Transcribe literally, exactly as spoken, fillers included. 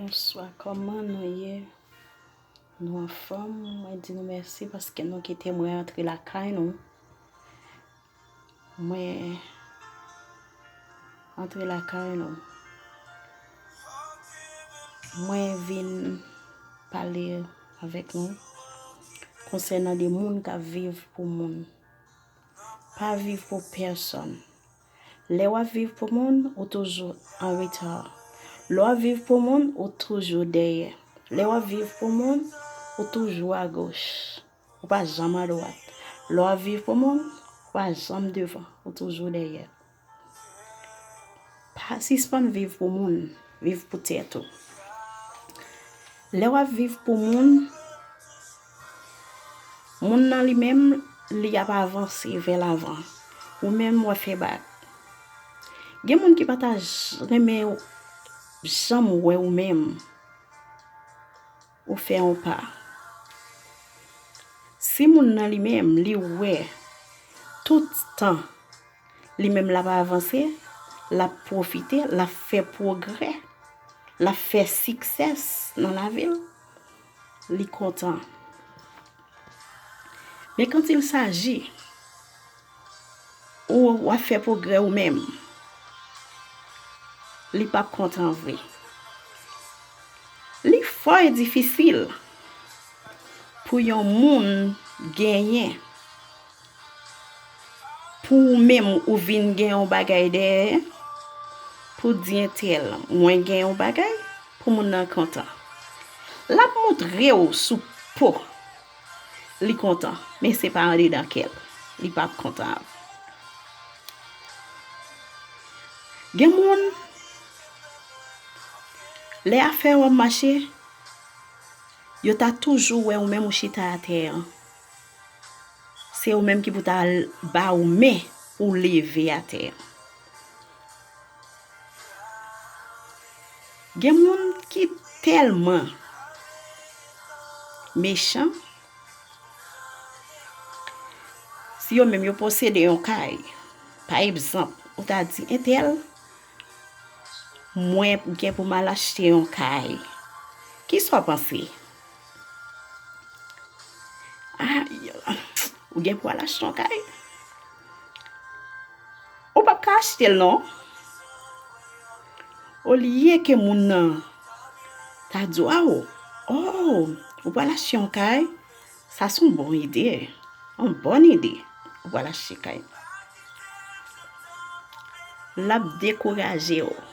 Bonswa, kòman nou ye? Nou anfòm? Mwen di nou mèsi paske nou kite mwen antre lakay nou. Mwen antre lakay nou. Mwen vin pale avèk nou konsènan de moun k ap viv pou moun. Pa viv pou pèsonn. Lè w ap viv pou moun, ou toujou an reta. Lè w ap viv pou moun, ou toujou dèyè. Lè w ap viv pou moun, ou toujou agoch. Ou pa janm adwat. Lè w ap viv pou moun, ou pa janm devan. Ou toujou dèyè. Pa sispann viv pou moun, viv pou tèt ou. Lè w ap viv pou moun, moun nan li menm, li ap avanse vè lavan. Ou menm, w ap fè bak. Gen moun ki pa ta j- renmen w- janm wè ou menm ou fè yon pa. Si moun nan li menm, li wè tout tan li menm l ap avanse, l ap pwofite, l ap fè pwogrè, l ap fè siksès nan lavi l, li kontan. Men quand il s'agit ou w ap fè pwogrè ou menm, li p ap kontan vre. Li fò e difisil pou yon moun genyen, pou ou menm ou vin gen yon bagay dèyè, pou di entèl, mwen gen yon bagay, pou moun nan kontan. L ap montre w sou po li kontan, men se pa andedan kè l. Li p ap kontan. Gen moun, lè afè w ap mache, yo ta toujou wè ou menm ou chita atè an. Se ou menm ki pou ta ba ou men pou w leve atè an. Gen moun ki tèlman mechan, si yo menm yo posede yon kay, pa egzanp, ou ta di, entèl, mwen gen pou m al achte yon kay. Kisa w panse? Ay, ou gen pou al achte yon kay? Ou p ap ka achte l non. Olye ke moun nan ta di w, awo, oh, ou pral achte yon kay, sa se yon bon ide, yon bòn ide, ou pral achte kay. L ap dekouraje w.